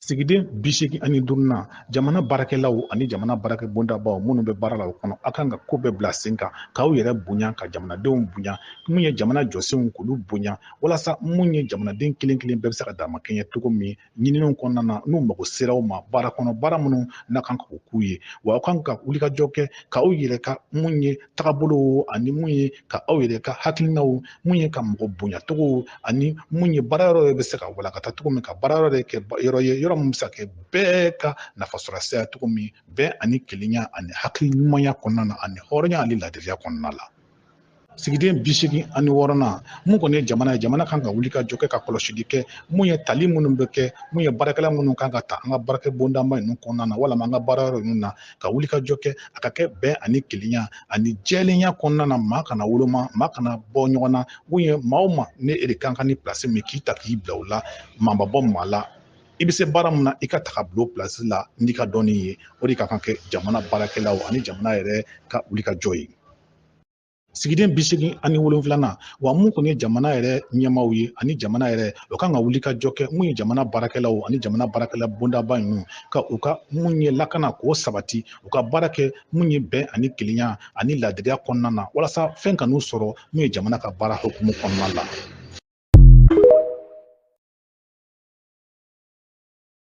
Sigiden 85nan, jamana baarakɛlaw ani jamana baarakɛ bondabaw minnu bɛ baara la o kɔnɔ, a kan ka ko bɛɛ bila sen kan k'aw yɛrɛ bonya, ka jamanadenw bonya, mun ye jamana jɔsenw k'olu bonya, walasa mun ye jamanaden kelen kelen bɛɛ bɛ se ka damakɛɲɛ cogo min ɲininiw kɔnɔna na, n'u mago sera aw ma baara kɔnɔ, baara minnu n'a kan k'o k'u ye. Wa aw kan ka wulikajɔ kɛ k'aw yɛrɛ ka mun ye tagabolow ani mun ye ka aw yɛrɛ ka hakilinaw, mun ye ka mɔgɔ bonyacogo ani mun ye baara yɔrɔ yɛrɛ bɛ se ka walakata cogo min, ka baara yɔrɔ yɛrɛ kɛ yɔrɔ ye, yɔrɔ min bɛ se ka kɛ bɛɛ ka nafasɔrɔ sira cogo min, bɛn ani kelenya ani hakili ɲumanya kɔnɔna na ani hɔrɔnya ani laadiriya kɔnɔna la. Sigiden 86nan, mun kɔni ye jamana ye, jamana kan ka wuli ka jɔ kɛ ka kɔlɔsili kɛ mun ye tali minnu bɛ kɛ, mun ye baarakɛla minnu kan ka ta an ka baarakɛ bondaba ninnu kɔnɔna na walama an ka baara yɔrɔ ninnu na, ka wuli ka jɔ kɛ a ka kɛ bɛn ani kelenya ani jɛlenya kɔnɔna na, maa kana woloma, maa kana bɔ ɲɔgɔn na. Mun ye maa o maa ni e de kan ka ni pilasi min k'i ta k'i bila o la, maa ma bɔ maa la, i bɛ se baara min na, i ka ta ka bila o pilasi la n'i ka dɔnni ye. O de ka kan kɛ jamana baarakɛlaw ani jamana yɛrɛ ka wuli ka jɔ ye. Sigiden 87nan, wa mun kɔni ye jamana yɛrɛ ɲɛmaaw ye ani jamana yɛrɛ, o kan ka wuli ka jɔ kɛ mun ye jamana baarakɛlaw ani jamana baarakɛla bondaba ninnu ka u ka mun ye lakana k'o sabati, u ka baara kɛ mun ye bɛn ani kelenya ani laadiriya kɔnɔna na, walasa fɛn kan'u sɔrɔ mun ye jamana ka baara hukumu kɔnɔna la.